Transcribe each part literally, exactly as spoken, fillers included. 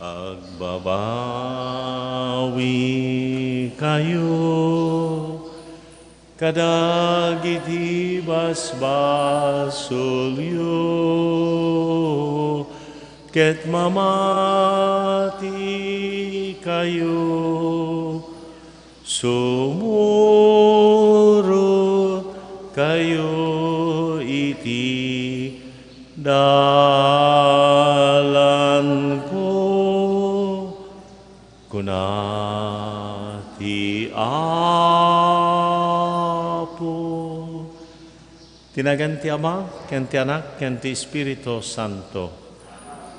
Agbabawi kayo kadagiti basbasolyo, ket mamati kayo. Sumurot kayo iti dalanko, kuna ti Apo. Ti nagan ti Ama, ken ti Anak, ken ti Espiritu Santo.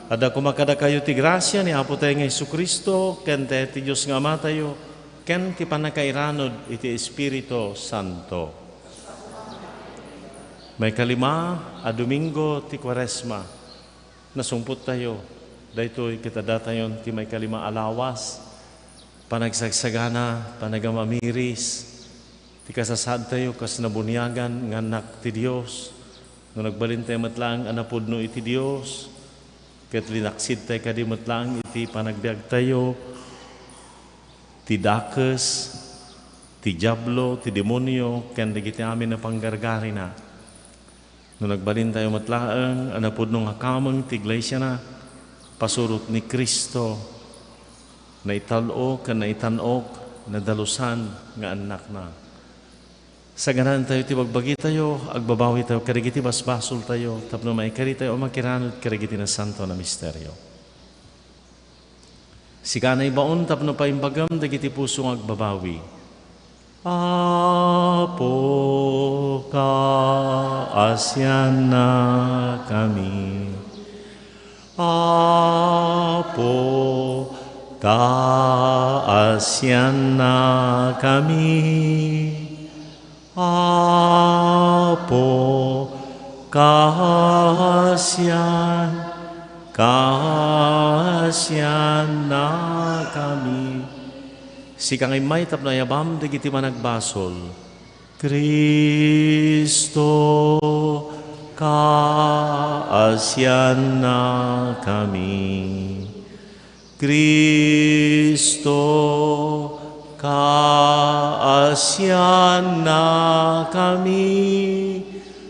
Adda koma kadakayo ti grasia ni Apo tayo nga Jesu-Cristo, ken ti, ti Dios nga Ama tayo, ken ti pannakairanud iti Espiritu Santo. Maikalima a Domingo ti Kuaresma, nasungput tayo. Daytoy ket addatayon ti maikalima a lawas, panagsagsagana, panagamamiris, ti kasasaadtayo kas nabuniagan nga annak ti Dios, no nagbalintayo met laeng a napudno iti Dios, ket linaksidtayo kadi met laeng iti panagbiagtayo, ti dakes, ti Diablo, ti demonio, ken dagiti amin a panggargarina. No nagbalintayo met laeng a napudno nga kameng ti iglesiana, pasurot ni Cristo, naital-o ken naitan-ok, nadalusan nga annakna. Saganaentayo ti bagbagitayo, agbabawitayo kadagiti basbasoltayo, tapno maikaritayo a makiranud kadagiti nasanto a misterio. Sika naibaon tapno paimbagam dagiti puso nga agbabawi. Apo, kaasiannakami. Apo, kaasiannakami. Apo, kaasian-, kaasiannakami. Sika nga immay tapno ayabam dagiti managbasol. Cristo, kaasiannakami. Cristo, kaasiannakami.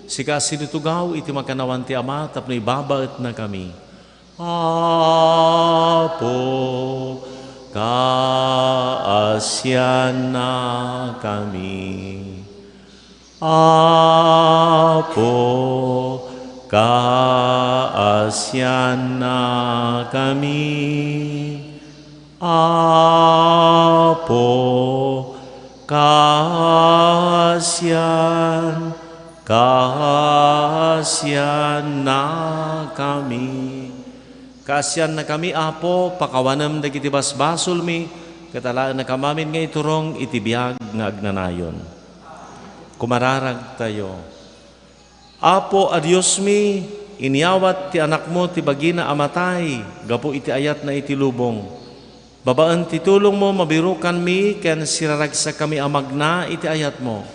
Sika a sinutugaw iti makannawan ti Ama tapno ibabaetnakami. Apo, kaasiannakami. Apo, kaasiannakami. Apo, kaasian-, kaasiannakami. Kaasiannakami, Apo, pakawanem dagiti basbasolmi, ket alaennakam amin nga iturong iti biag nga agnanayon. Kumararagtayo. Apo a Diosmi, inyawat ti Anakmo ti bagina a matay gapu iti ayatna iti lubong. Babaen ti tulongmo, mabirukanmi ken siraragsakami a magna iti ayatmo.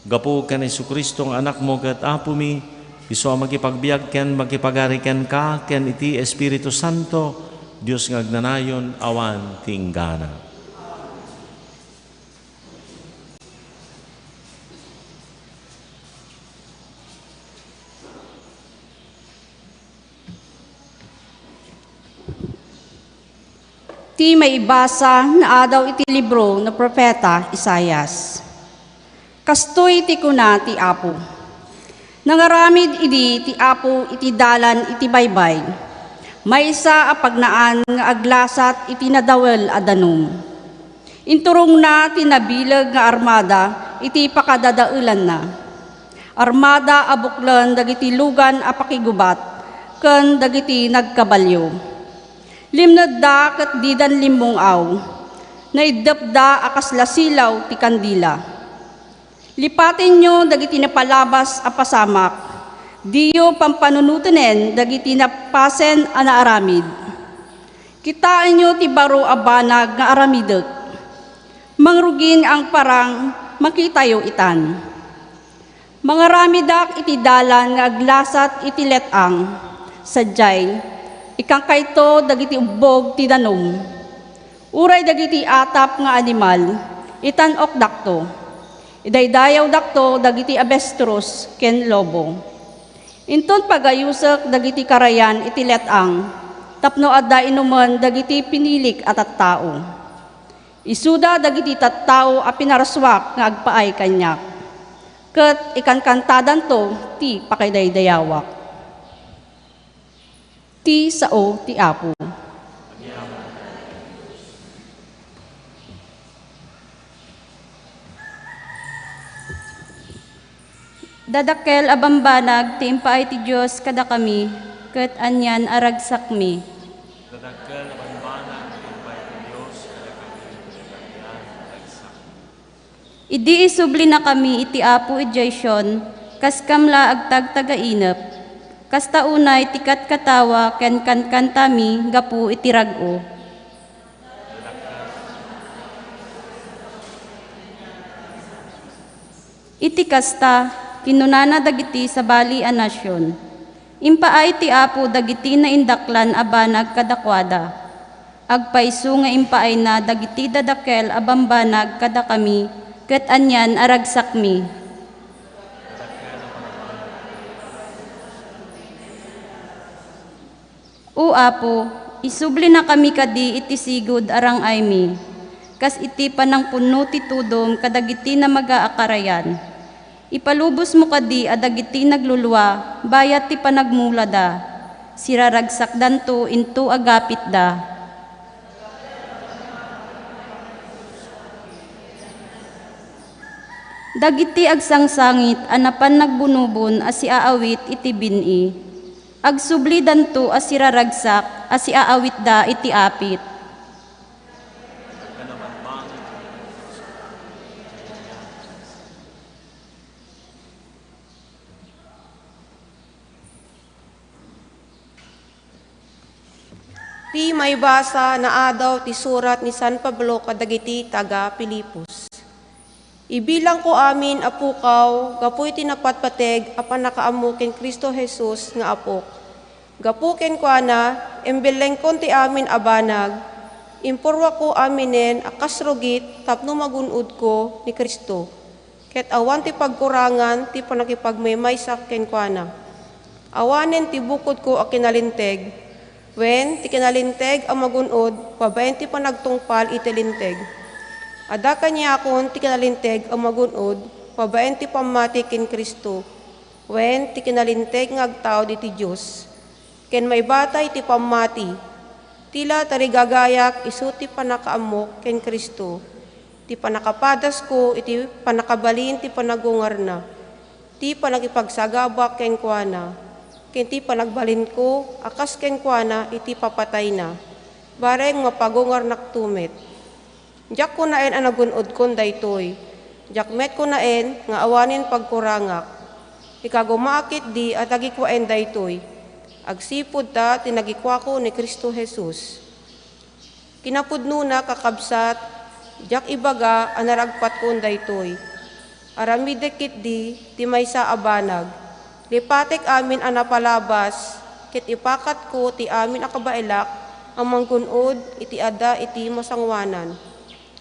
Gapu ken Jesu-Cristo nga Anakmo ket Apomi, isu a makipagbiag ken makipagari kenka ken iti Espiritu Santo, Dios nga agnanayon, awan ti inggana. Ti maibasa naadaw iti libro ni Profeta Isaias. Kastoy ti kuna ti Apo, "Nangaramid idi ti Apo iti dalan iti baybay, maysa a pagnaan nga aglasat iti nadawel a danum." Inturongna ti nabileg nga armada iti pakadadaelanna. Armada a buklen dagiti lugan a pakigubat ken dagiti nagkabalio. Limnedda ket didan limmung-aw. Naiddepda a kasla silaw ti kandila. Lipatenyo dagiti napalabas a pasamak. Diyo pampanunotenen dagiti napasen a naaramid. Kitaenyo ti baro a banag nga aramidek. Mangrugin nga agparang makitayo itan. Mangaramidak iti dalan nga aglasat iti let-ang. Sadiay, ikkankayto dagiti ubbog ti danum. Uray dagiti atap nga animal, itan-okdakto. Idaydayawdakto dagiti abestrus ken lobo. Inton pagayusek dagiti karayan iti let-ang, tapno adda inumen dagiti pinilik a tattao. Isuda dagiti tattao a pinarsuak nga agpaay kaniak, ket ikankantadanto ti pakaidaydayawaak. Ti sao ti Apo. Dadakkel a bambanag ti impaay ti Dios kadakami, ket anian a ragsakmi. Dadakkel a bambanag ti impaay ti Dios kadakami, ket anian a ragsakmi. Idi isublinakami iti Apo idiay Sion, kaskam la agtagtagainep. Kasta unay ti katkatawa ken kankantami gapu iti rag-o. Iti kasta, kinunana dagiti sabali a nasion, "Impaay ti Apo dagiti naindaklan a banag kadakuada. Agpayso nga impaayna dagiti dadakkel a bambanag kadakami ket anian a ragsakmi." O Apo, isublinakami kadi iti sigud a rang-aymi, kas iti panangpunno ti tudom kadagiti namaga a karayan. Ipalubosmo kadi a dagiti naglulua bayat ti panagmulada. Siraragsakdanto inton agapitda. Dagiti agsangsangit a napan nagbunobon a siaawit iti bin-i. Agsublidanto a siraragsak a siaawitda iti apit. Ti maibasa naadaw ti surat ni San Pablo kadagiti taga-Filipos. Ibilangko amin a pukaw gapu iti napatpateg a pannakaammo ken Cristo Jesus nga Apok. Gapu kenkuana, imbellengkon ti amin a banag, impurruakko aminen a kas rugit tapno magun-odko ni Cristo. Ket awan ti pagkurangan ti pannakipagmaymaysak kenkuana. Awanen ti bukodko a kinalinteg, wen ti kinalinteg a magun-od babaen ti panagtungpal iti Linteg. Adda kaniakon ti kinalinteg a magun-od babaen ti pammati ken Cristo, wen ti kinalinteg nga agtaud iti Dios, ken maibatay ti pammati. Ti la tarigagayak isu ti pannakaammok ken Cristo, ti pannakapadasko iti pannakabalin ti panagungarna, ti pannakipagsagabak kenkuana, ken ti panagbalinko a kas kenkuana iti papatayna, bareng mapagungarnakto met. Diak kunaen a nagun-odkon daytoy. Diak met kunaen nga awanen pagkurangak. Ikagumaak ketdi a tagikuaen daytoy, agsipud ta ti nagikuako ni Cristo Jesus. Kinapudnona, kakabsat, diak ibaga a naragpatkon daytoy. Aramidek ketdi ti maysa a banag. Lipatek amin a napalabas, ket ipakatko ti amin a kabaelak a manggun-od iti adda iti masangoanan.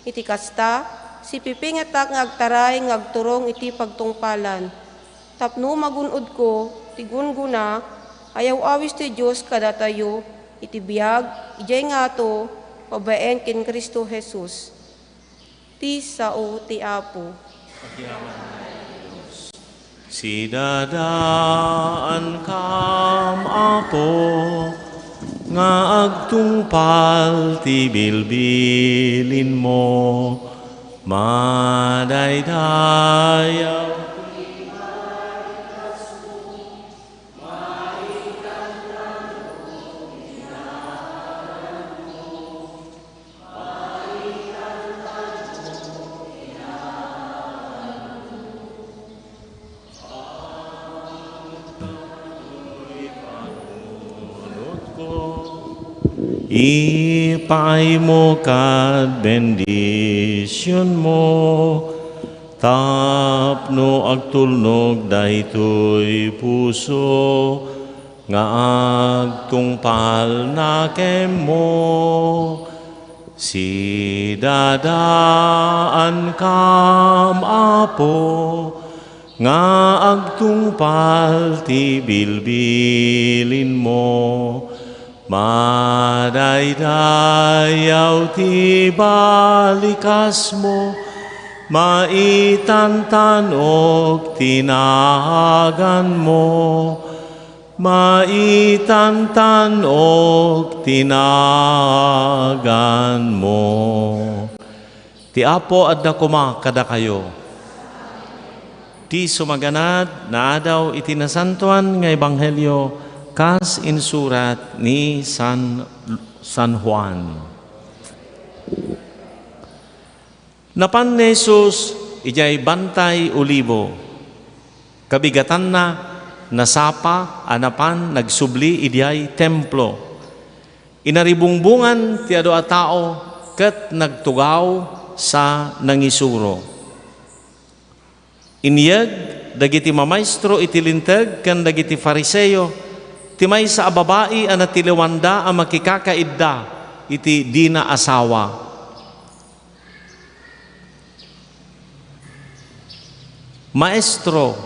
Iti kasta, sipipingetak nga agtaray nga agturong iti pagtungpalan, tapno magun-odko ti gunggona a yaw-awis ti Dios kadatayo iti biag idiay ngato babaen ken Cristo Jesus. Ti sao ti Apo. Sidadaankam, Apo, nga agtungpal ti bilbilinmo. Madaydayaw. Ipaaymo kad bendisionmo. Tapno agtulnog daytoy puso nga agtungpal nakemmo, sidadaankam, Apo, nga agtungpal ti bilbilinmo. Madaydayaw ti balikasmo, maitantan-ok ti naganmo, maitantan-ok ti naganmo. Ti Apo adda koma kadakayo. Ti sumaganad, naadaw iti nasantoan nga ebanghelio kas insurat ni San, San Juan. Napan ni Jesus idiay Bantay Olibo. Kabigatanna, nasapa a napan nagsubli idiay templo. Inaribungbongan ti adu a tao ket nagtugaw sa nangisuro. Inyeg dagiti mamaestro iti Linteg ken dagiti Fariseo ti maysa a babai a natiliwanda a makikakaidda iti dina asawa. "Maestro,"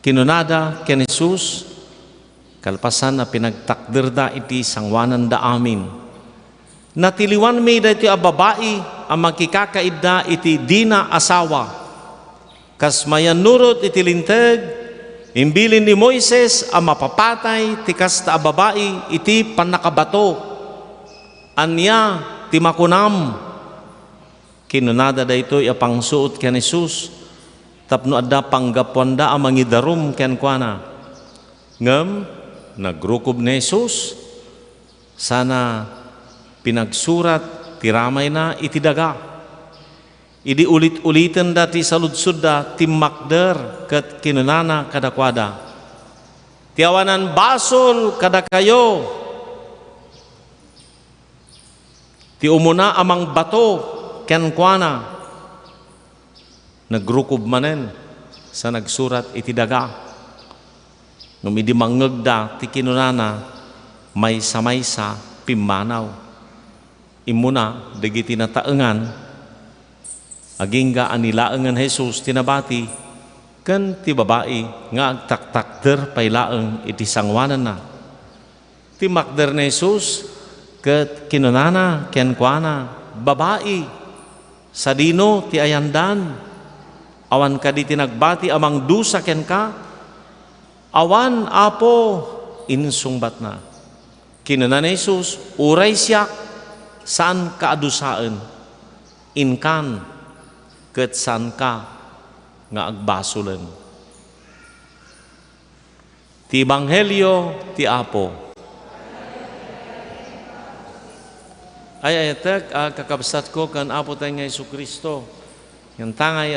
kinunada ken Jesus, kalpasan a pinagtakderda iti sangoananda amin, "Natiliwanmi daytoy a babai a makikakaidda iti dina asawa. Kas mayannurot iti Linteg, imbilin ni Moises a mapapatay ti kasta a babai iti pannakabato. Ania ti makunam?" Kinunada daytoy a pangsuot ken Jesus tapno adda panggapuanda a mangidarum kenkuana. Ngem nagrukob ni Jesus, sana pinagsurat ti ramayna iti daga. Idi ulit-ulitenda ti saludsodda, timmakder ket kinunana kadakuada, "Ti awanan basol kadakayo, ti umuna a mangbato kenkuana." Nagrukob manen sa nagsurat iti daga. Ngem idi mangngegda ti kinunana, maysa-maysa pimmanaw. Immuna dagiti nataengan, agingga a ni laengen Jesus ti nabati ken ti babai nga agtaktakder pay laeng iti sangoananna. Timmakder ni Jesus ket kinunana kenkuana, "Babai, sadino ti ayandan? Awan kadi ti nagbati a mangdusa kenka?" "Awan, Apo," insungbatna. Kinuna ni Jesus, "Uray siak, saanka a dusaen. Inkan, ket saanka nga agbasolen." Ti Ebanghelio ti Apo. Ay-ayatek a kakabsatko ken Apotayo nga Jesu-Cristo, ngem tangay